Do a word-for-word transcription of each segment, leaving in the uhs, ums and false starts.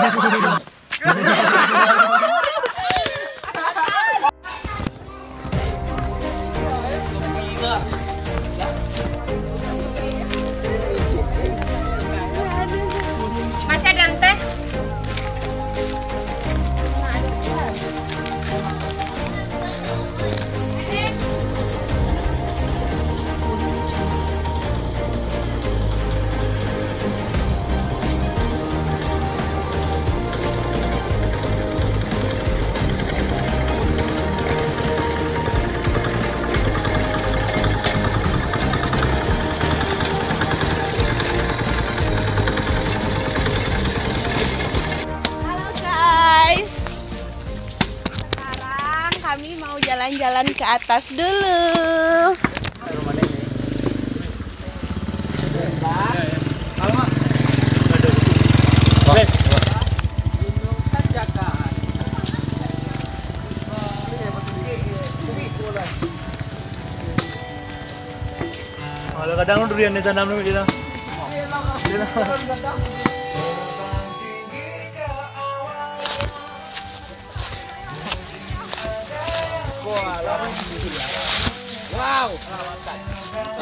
Masih ada teh? Halo guys, sekarang kami mau jalan-jalan ke atas dulu. Alah, kadang lu durian ditanam lu, Dila. Dila. Wow,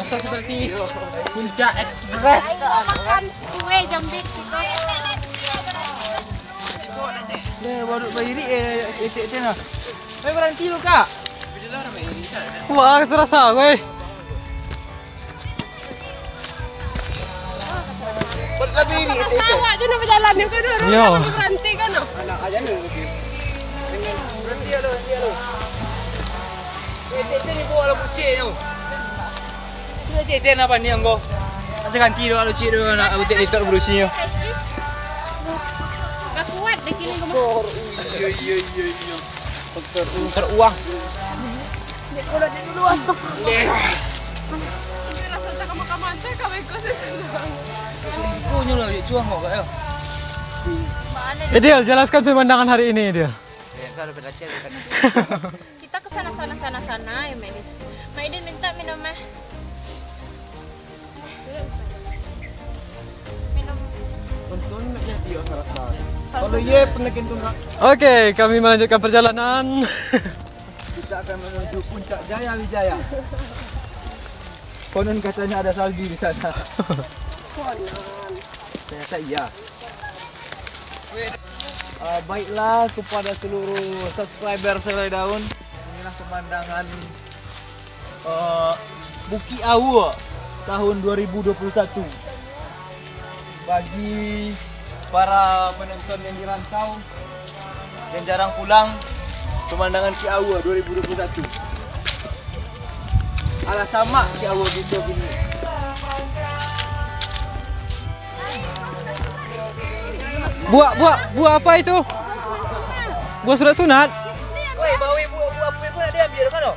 rasa seperti Puncak Express. Makan kue jambik gitu. Deh, baru bairik, eh, etek-etek nah. Eh, berhenti lu, Kak. Wah, serasa, weh. Awak je nak bajalan, dia kan orang. Iyo. Jangan berhenti kan, no? Anak aja ni. Berhenti, alo, berhenti, alo. Weh, tete ni bawa lah bucik tu. Dia tete nak pandai anggo. Macam ganti dulu, alo, cik dulu, nak bucik TikTok berusinyo. Dah kuat deh kini, kamu. Iyo, iyo, iyo, iyo. Faktor, faktor uang. Dek, kalau dek dulu, astagfirullah. Ikonyo lah, cuang kok, Kak, yo. Idil, jelaskan pemandangan hari ini, Idil. Kita ke sana, sana, sana, sana, ya, Mak Idin. Mak Idin minta minum, mah. Kalau iya, pernah kentut, Kak. Oke, kami melanjutkan perjalanan. Kita akan menuju Puncak Jaya Wijaya. Konon katanya ada salju di sana. Ternyata iya. Ah, baiklah, kepada seluruh subscriber Selai Daun, inilah pemandangan, eh, Bukik Aua tahun dua ribu dua puluh satu. Bagi para penonton yang di rantau, yang jarang pulang, pemandangan Bukik Aua dua ribu dua puluh satu. Alah, samak Bukik Aua gitu gini. Buah, buah, buah apa itu? Buah surat sunat? Woi, bawa buah, buah apa itu nak dia ambil kan, oh?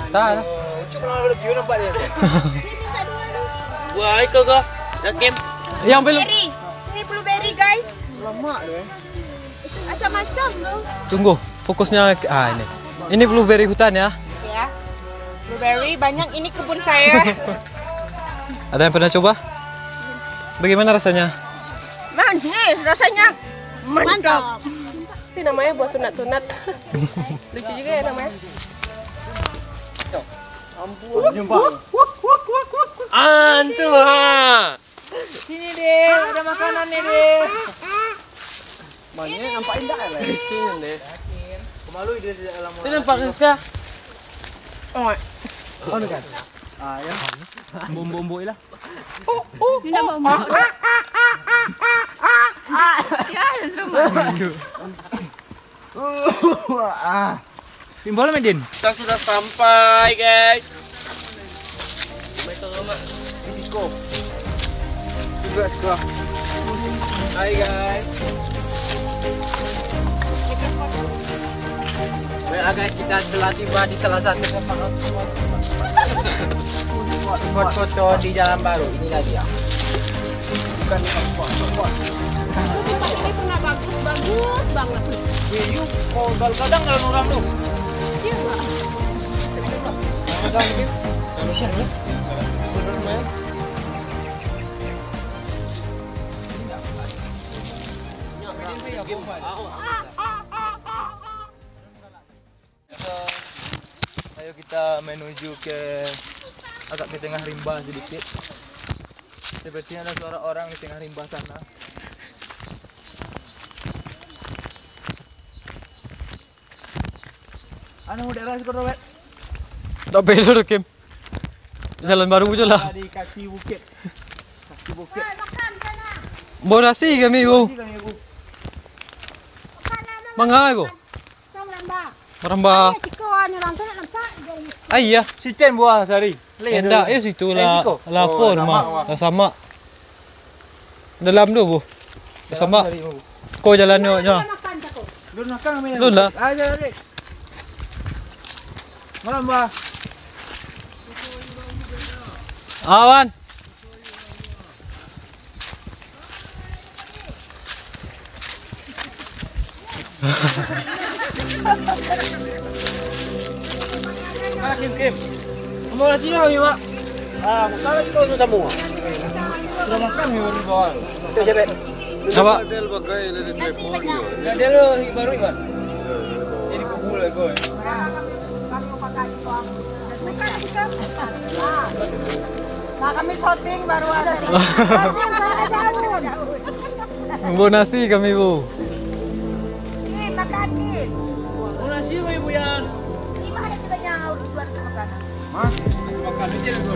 Tak. Oh, cuma kalau dia nampak dia. Buah apa itu, kau? Yakin? Yang belum. Blueberry. Ini blueberry, guys. Lemak tu, eh. Macam-macam tu. Tunggu, fokusnya ke, ah, ini. Ini blueberry hutan, ya? Ya. Blueberry banyak, ini kebun saya. Ada yang pernah coba? Bagaimana rasanya? Manis rasanya. Mantap. Mantap. Ini namanya buah sunat-sunat. Lucu juga ya namanya. Ampun. Antu, ha. Sini, Dek, ada makanan nih, Dek. Mana nampak indah lah. Itu yang, Dek. Kemalu dia sejak lama. Ini nampak Rizka. Oh. Mana kan? Ah, ya. Bombo-bombo lah. Ini nama Umar. Ya, ada rumah. Ah. Timbal, Medin. Kita sudah sampai, guys. Risiko. Juga suka. Hai, guys. Baiklah, guys, kita telah tiba di salah satu tempat spot foto di Jalan Baru. Inilah dia. Bukan tempat spot. Ini pernah bagus, bagus banget. Weh, you mau gal-, gadang dalam orang tu. Iya, Pak. Gadang mungkin. Manusia, ya? Bener, ya? Ayo kita menuju ke agak ke tengah rimba sedikit. Sepertinya ada suara orang di tengah rimba sana. Anu, daerah situ, Robert. Tak belo doh, Kim. Jalan baru je lah. Di kaki bukit. Kaki bukit. Bonasi kami, Bu. Kami, Bu. Mangai, Bu. Marambah. Ah, iya. Siten buah sari. Endak, ya situ lah. Lapor mah. Lah sama. Dalam tu, Bu. Lah sama. Ko jalan nyo, nyo. Lun lah. Marambah. Awan. Ah, Kim, Kim. Kamu nasi lah, Bima. Ah, bukan lagi kau susah semua. Sudah makan, Bima, di bawah. Itu siapa? Apa? Nasi banyak. Ya, dia lo baru, Iwan. Jadi kubur lah kau. Nah, kami syuting baru ada. Bo nasi kami, Bu. Ih, makan, Ki. Bo nasi kami, Bu, ya. Ih, mana sih banyak urut buat makan? Hah? Makan aja lah, Bu.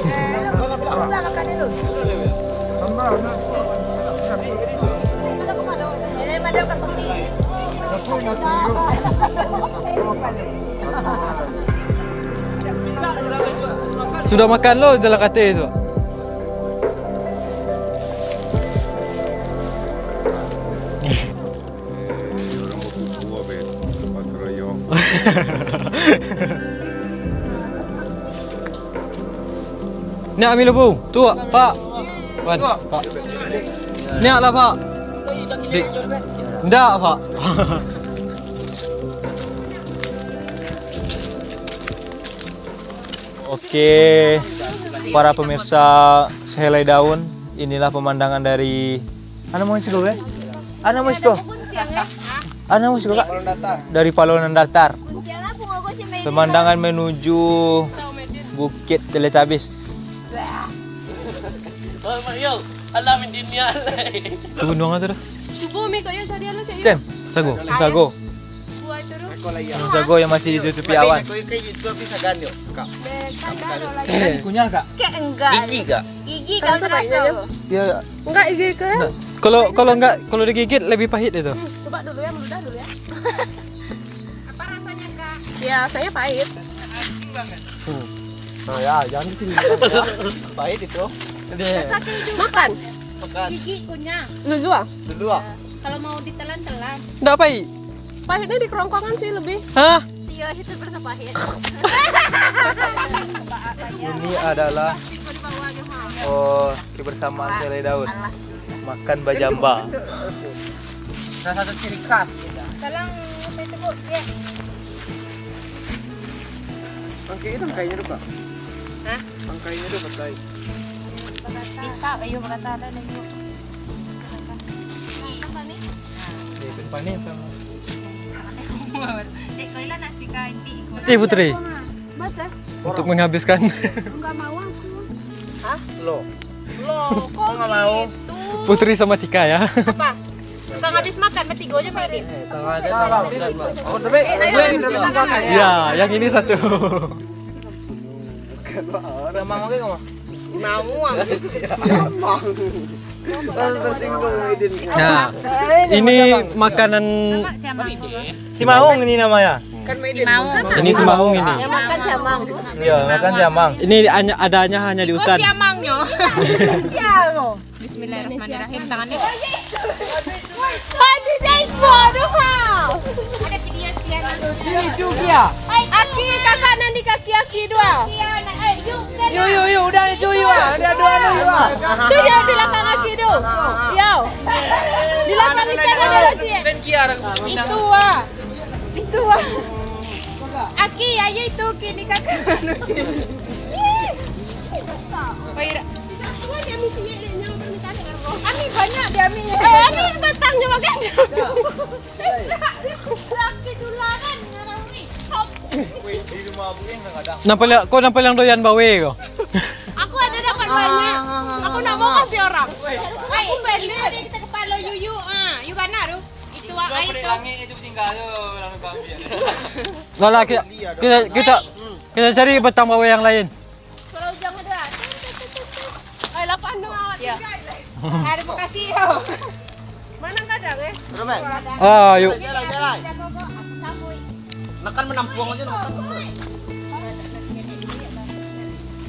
Eh, lu, lu lah makan dulu. Tambah, nak. Jadi, mana ke syuting? Sudah makan lo jalan kate tu. Ni kami lebu. Tu, Pak. Wan, Pak. Ni lah, Pak. Dik. Ndak, Pak. Oke, para pemirsa Sehelai Daun, inilah pemandangan dari, anu, mau siko, eh? Anu, mau siko? Anu, mau siko, Kak? Dari Palonan Datar. Pemandangan menuju Bukit Teletabis. Oh, Mak, yo. Alam dunia lai. Ke gunung aja dah. Cubo mi kok yo tadi anu cak yo. Tem, sago, sago. Buah itu tu. Gunung sago yang masih ditutupi awan. Kau kayak itu tapi sagan yo, Kak. Deh, kan dah ada lagi. Kan kunyah, Kak? Kek enggak. Gigi, Kak? Gigi kan terasa. Ya, ya. Enggak gigi ke? Kalau, kalau enggak, kalau digigit lebih pahit itu. Hmm, coba dulu ya, meludah dulu ya. Apa rasanya, Kak? Ya, rasanya pahit. Hmm. Nah, ya, jangan di sini. Ya. Pahit itu. Deh. Makan. Makan. Gigi kunyah. Dulu ah. Dulu ah. Kalau mau ditelan-telan. Ndak pahit. Pahitnya di kerongkongan sih lebih. Hah? Iya, itu terasa pahit. Ini adalah, oh, kebersamaan Sehelai Daun. Makan bajamba. Salah satu ciri khas. Salang apa itu, Bu? Ya. Angkai itu, angkainya tu, Kak. Hah? Angkainya tu, Kak. Bisa, ayo, berkata ada lagi. Apa ni? Eh, panik apa? Cek kau lah nasi kau, inti ikut. Ti Putri. Baca. Untuk menghabiskan. Enggak mau aku. Hah? Lo. Lo, kok nggak mau? Gitu? Putri sama Tika ya. Apa? Suka habis makan, bertiga aja mainin. Eh, tengah aja, tengah aja. Oh, tapi, eh, ayo, ayo, ayo, ayo. Ya, yang ini satu. Siamang oke kau? Simaung. Siamang. Rasa tersinggung, Aidin. Nah, ini makanan Simaung. Simaung ini namanya. Kan Aidin. Simaung. Ini Simaung ini. Ya, makan siamang. Ya, makan siamang. Ini hanya, adanya hanya di hutan. Oh, siamangnyo. Siaung. Bismillahirrahmanirrahim. Tangannya. Aduh, guys, bodoh, ha. Ada video siaran. Ini juga. Aki, kakak nan di kaki aki dua. Iya, nak, eh, yuk, yuk, yuk, yuk, udah itu, yuk, ah. Udah dua, yuk, ah. Tu dia di belakang aki tu. Yo. Di belakang kita ada lagi. Itu, ah. Itu, ah. Aki, ayo itu, kini kakak. Ih. Baik. Ami banyak di Ami. Eh, Ami batangnyo bagai. Nan paliang, ko nan paliang doyan bawe ko. Aku ado dapat banyak. Aku ndak mau kasih urang. Aku pendek. Kita kepala yuyu. Ah, yu bana tu. Itu ai tu. Langit itu tinggal tu, lalu kau ambil. Lah, lah, kita, kita, kita, kita cari batang bawe yang lain. Kalau ujang ado. Ai, lapan tu awak tinggal. Terima kasih. Mana kadang, eh? Berapa? Ah, yuk. Jalan, jalan. Nakan manampuang aja, nakan.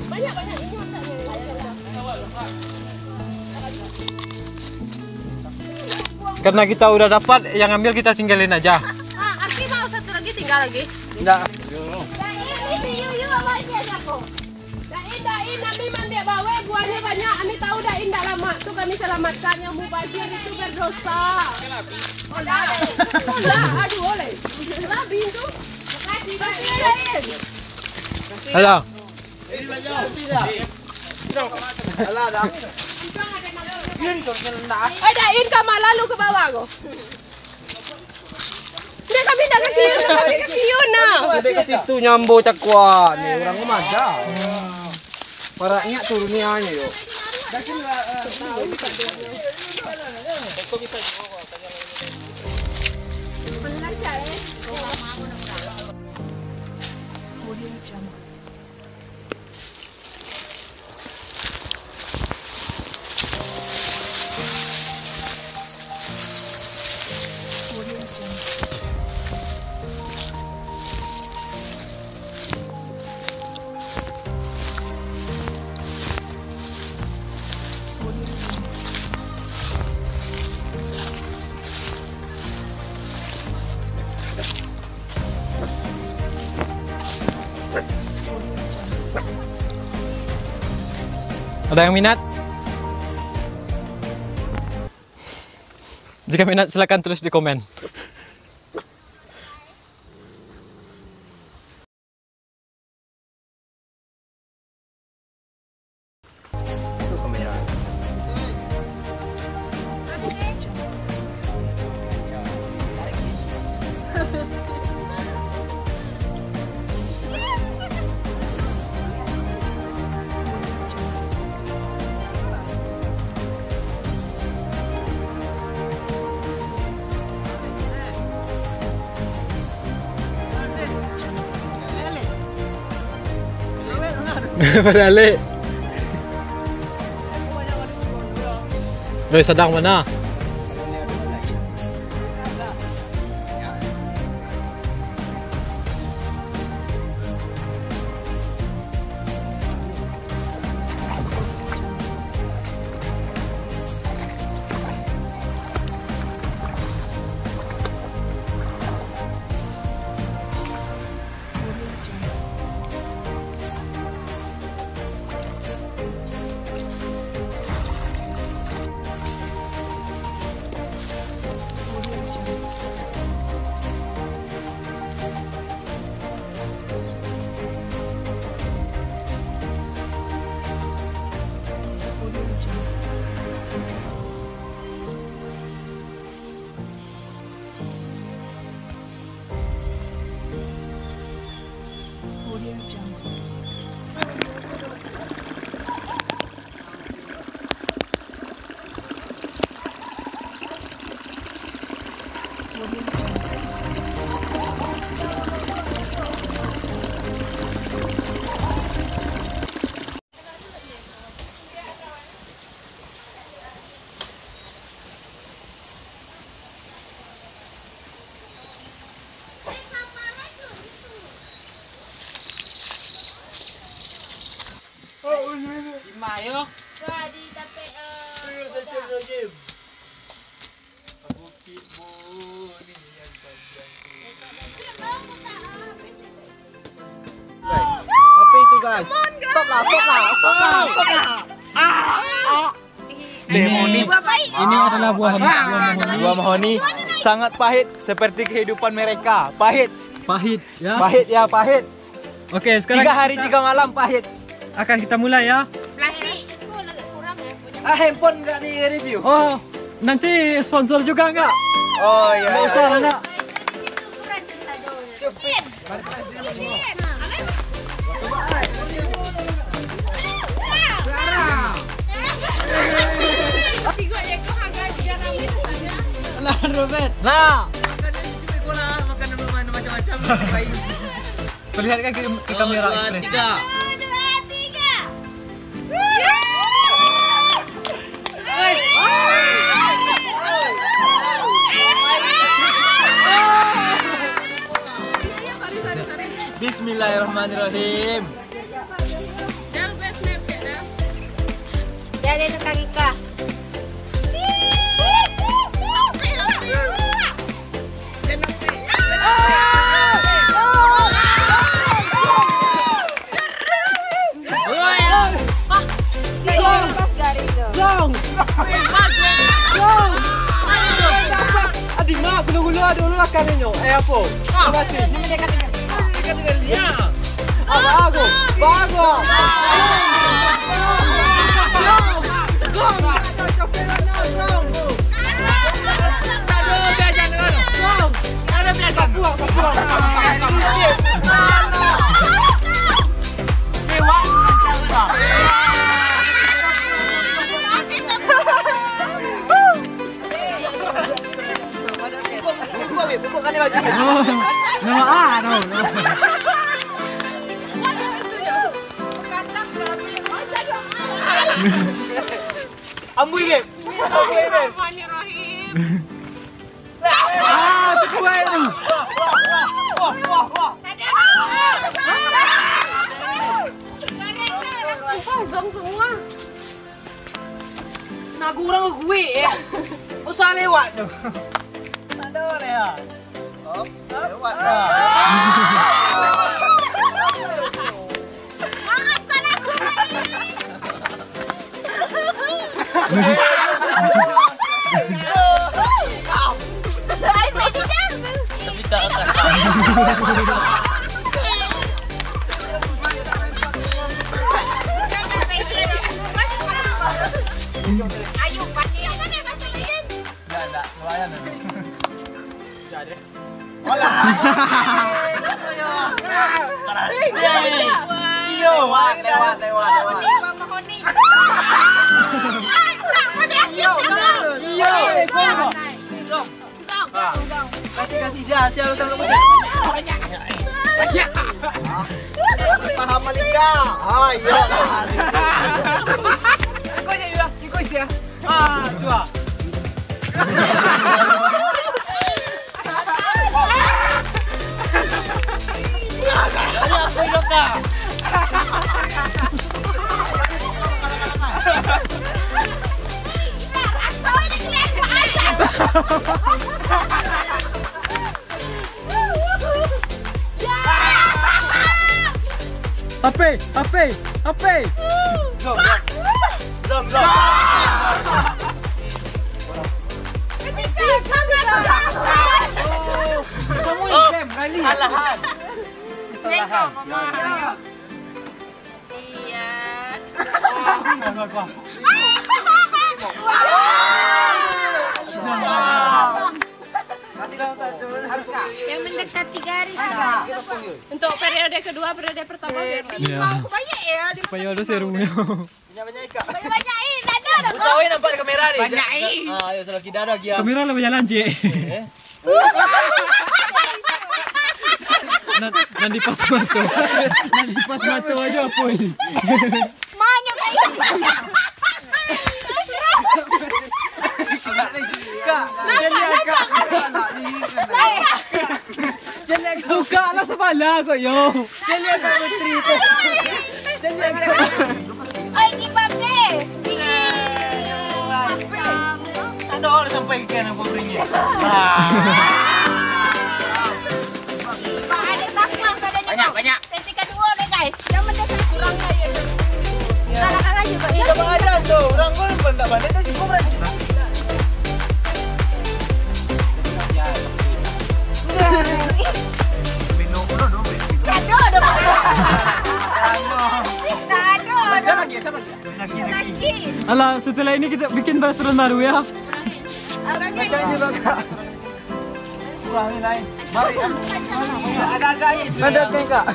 Banyak, banyak. Ini masaknya. Karena kita udah dapat, yang ambil kita tinggalin aja. Ah, Aki mau satu lagi, tinggal lagi. Ndak. Ndak, ini, ini, ini, ini, ini, ini, ini, ini, Dain, Dain, kami maambiak bawe, buahnyo banyak. Kami tahu Dain ndak lamak tu, kami salamatkan. Yang mubazir itu berdosa. Alah, alah, aduh, oleh. Labi tu. Makasih, Dain. Alah. Alah, dah. Eh, Dain, kamar lalu ke bawah ko. Ndak, kami ndak ka kiun, kami ka kiun nah. Sampai ka situ nyambo cakua ni, urang rumah dah. Paraknyo turun ni aja yo. Ada yang minat? Jika minat, silakan tulis di komen. Baliak. Weh, sadang bana. Apa itu, guys? Stop lah, stop lah, stop lah, stop lah. Ah, ah. Ini, ini adalah buah, buah mahoni. Buah mahoni sangat pahit, seperti kehidupan mereka. Pahit. Pahit, ya. Pahit, ya, pahit. Oke, sekarang tiga hari, tiga malam pahit. Akan kita mulai, ya. Plastik. Ah, handphone nggak di-review. Oh, nanti sponsor juga nggak? Oh, iya, iya. Nggak usah lah, nak. Lah, Robert. Nah. Perlihatkan ke, ke kamera ekspresi. Dua, tiga. Bismillahirrahmanirrahim. Jadi tukang ika. Zong! Zong! Zong! Adi mak, gulu-gulu ado lah kan inyo. Eh, apo? Apo sih? Ah, bagus. Bagus. Zong! Zong! Zong! Zong! Zong! Zong! Zong! Zong! Oh, nama A, no, no. Ambui, Beb. Ambui, Beb. Bismillahirrahmanirrahim. Ah, tu kuat tu. Kosong semua. Nah, kurang gue, eh. Usah lewat tu. Tak ada lewat. Oh, lewat lah. Maafkan aku, Rai. Tapi tak akan. Ayo, pakai yang mana, pakai yang? Enggak, enggak. Lumayan dulu. Enggak deh. Iyo, lewat, lewat, lewat, lewat. Iyo, iyo. Ah, kasih, kasih, siap, siap, lu tangkap, siap. Ah, paham, Malika. Ah, iyo. Ikut je, ikut je. Ah, jual. Ape, ape, ape. Blok, blok. Blok, blok. Kamu yang klaim, Rani. Kesalahan. Kesalahan. Iya. Yang mendekati garis. Untuk periode kedua, periode pertama biar. Iya. Supaya ada serumnya. Banyak-banyak, Ika. Banyak-banyak, eh, dada dah. Usah, weh, nampak di kamera ni. Banyak, eh. Ah, ayo, salah kida dah, Gia. Kamera lah bajalan, cik. Eh? Nan, nan di pas mato. Nan di pas mato aja, apo ini? Banyak, eh. Kak, jadi, Kak. Kak, jadi, Kak. Buka lah sabala kau, yo. Caliak Kak Putri tu. Caliak Kak. Oi, Kak Putri. Ih, Kak Putri. Tak ada orang sampai ikan apa beri. Ah. Banyak, banyak. Sesi kedua deh, guys. Yang penting kurang aja. Salah aja, Pak. Ih, dapat aja tu. Orang pun tak pandai dah, cukup dah. Alah, setelah ini kita bikin peraturan baru ya. Macam je, Bang. Ada, ada, Kak.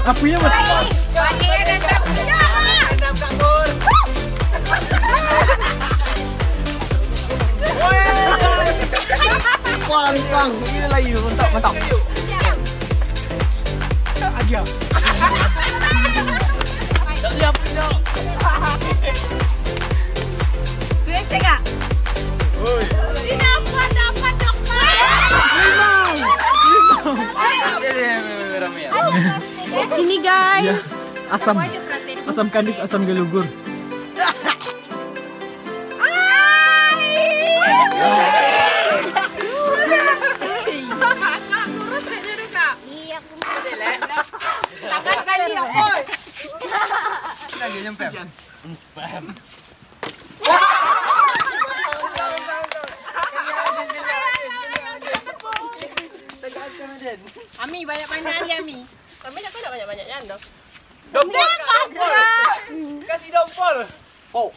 Apunya mah. Pantang, ini lagi, mantap, mantap. Agia. Siap, siap. Gue tengah. Oi. Ini apa, dapat, dokter? Limau. Limau. Ini, guys. Ya. Asam. Asam kandis, asam galugur. Iya, aku mau. Tangan kali ya, boy. Lagi nyampe. Ami, banyak-banyak aja, Ami. Kami nak banyak-banyak aja, dong. Dompol, dompol. Kasih dompol. Oh.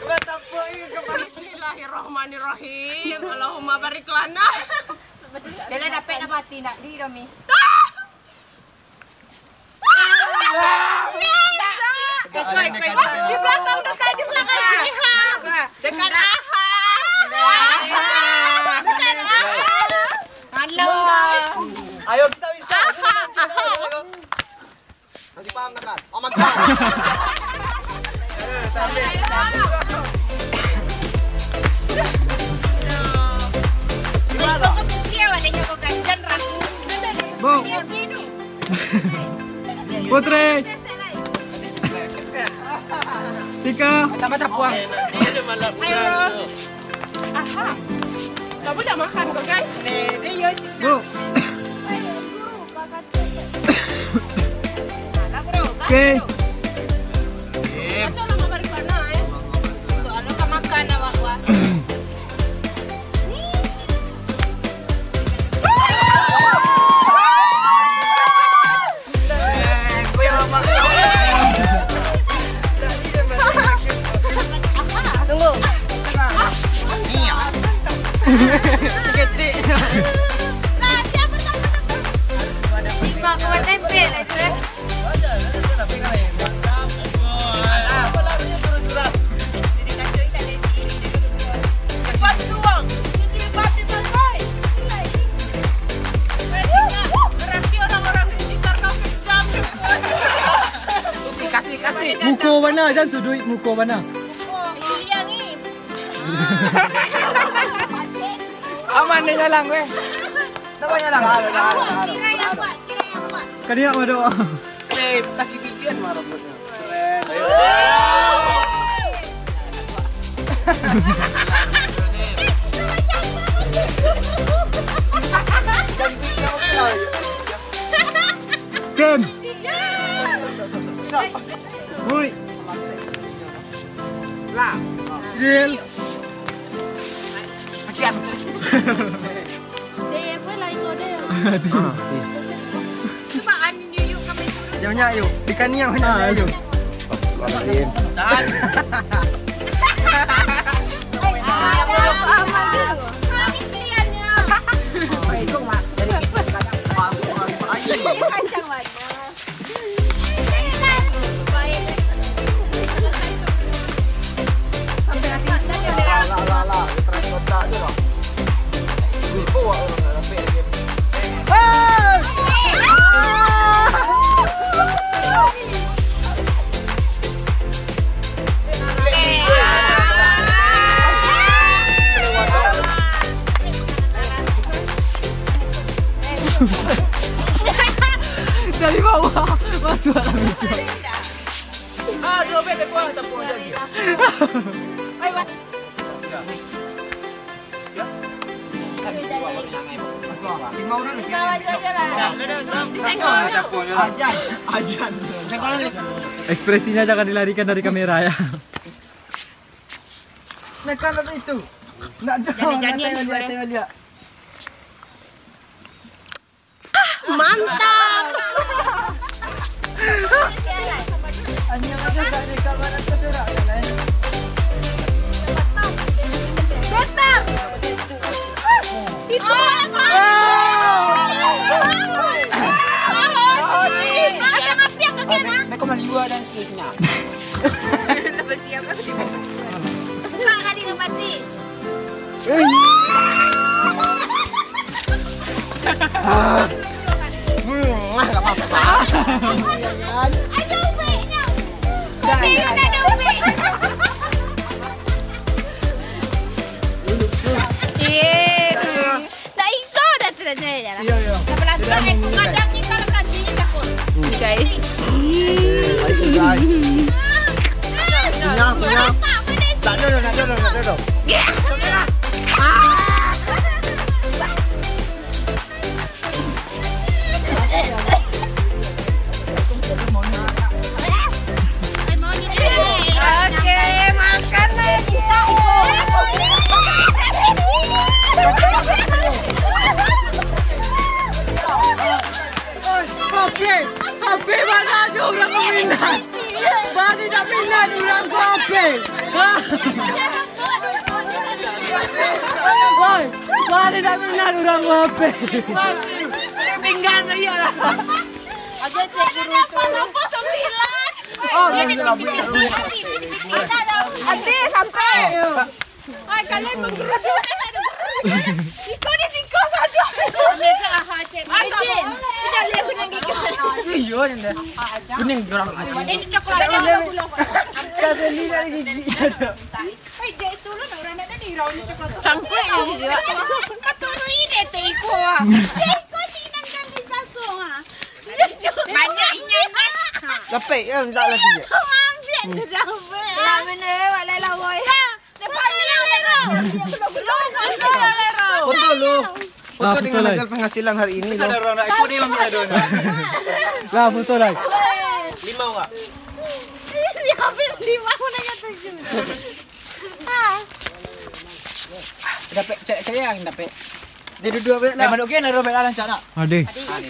Batapuk ni kepala. Bismillahirrahmanirrahim. Allahumma barik lana. Dia lah dapat nak mati nak di Romi. Di belakang dekat, di belakang. Dekat Aha. Dekat Aha. Halo. Ayo kita bisa. Masih paham tak, kan? Oh, mantap. Bu. Putri. Tika. Tambah tapuang. Aha. Kamu dah makan kok, guys? Bu. Oke. Soalnya kan makan awak, wah. Tunggu. Ketik. Lima koma tempe lah tu, eh. Kasih, kasih. Muko bana, jan suduik muko bana. Aman deh nyalang weh. Kenapa nyalang? Kira yang kuat, kira yang kuat. Kadiak mah doh. Eh, kasih bijian mah rambutnya. Keren. Jadi bijian oke lah. Ken. Woi. Lah. Deal. Kasihan. Deh, gue lah ikut deh. Aduh. Coba angin yuk, yuk, kami turun. Yang banyak yuk. Ikan ni yang banyak, ah, yuk. Astagfirullahaladzim. Tahan. Kencang banget. Dari bawah masuk dalam itu. Ah, robek ke bawah, tak boleh lagi. Ayo, Wan. Ya. Lima orang lagi. Ajan, ajan. Ekspresinya jangan dilarikan dari kamera ya. Nak kalau itu. Nak jauh, nak tengok lihat, tengok lihat. Mantap. Betul. Itu apa? Ada api yang kaki nak? Mereka maliwa dan seterusnya. Bersiap. Mak kali dengan mati. Ada ubeknya. Kopi ada ubek. Eh, tak ikau dah terjadi dah lah. Iya, iya. Dah belantak, eh, kau kadang ni kalau belantak ni takut. Ni, guys. Kunyah, kunyah. Tak ada dah, tak ada dah, tak ada dah. Oke, makan lagi. Oke, oke, mana ada orang peminat? Bari dak minat urang ko ape? Ha? Woi, bari dak minat urang ko ape? Pinggan iya lah. Aja cek guru tu. Oh, iya, iya, iya. Habis sampai. Ai, kalian menggeruduk. Iko di siko sadar. Ambil ke aha, cek. Angkat. Tidak boleh kuning gigi. Iya, Nanda. Kuning orang. Ini coklat. Tidak boleh. Kasih lidah gigi. Ai, dia itu lah, orang nak ada di raun coklat tu. Sangkut ni dia. Betul tu, ini teh iko, ah. Teh iko, si Nanda di sako, ah. Banyak inyan, ah. Capek, ya, minta lagi, ya. Kau ambil dia dah, weh. Lah, bener, weh, wak lai lawai. Foto lu. Foto dengan hasil penghasilan hari ini, lu. Lah, foto lah. Lima orang. Siapa lima orang yang tujuh? Dapek cek saya yang dapek. Dia duduk, Bek, lah. Eh, manuk gen ada, Bek, lah, rancak nak? Ade. Ade.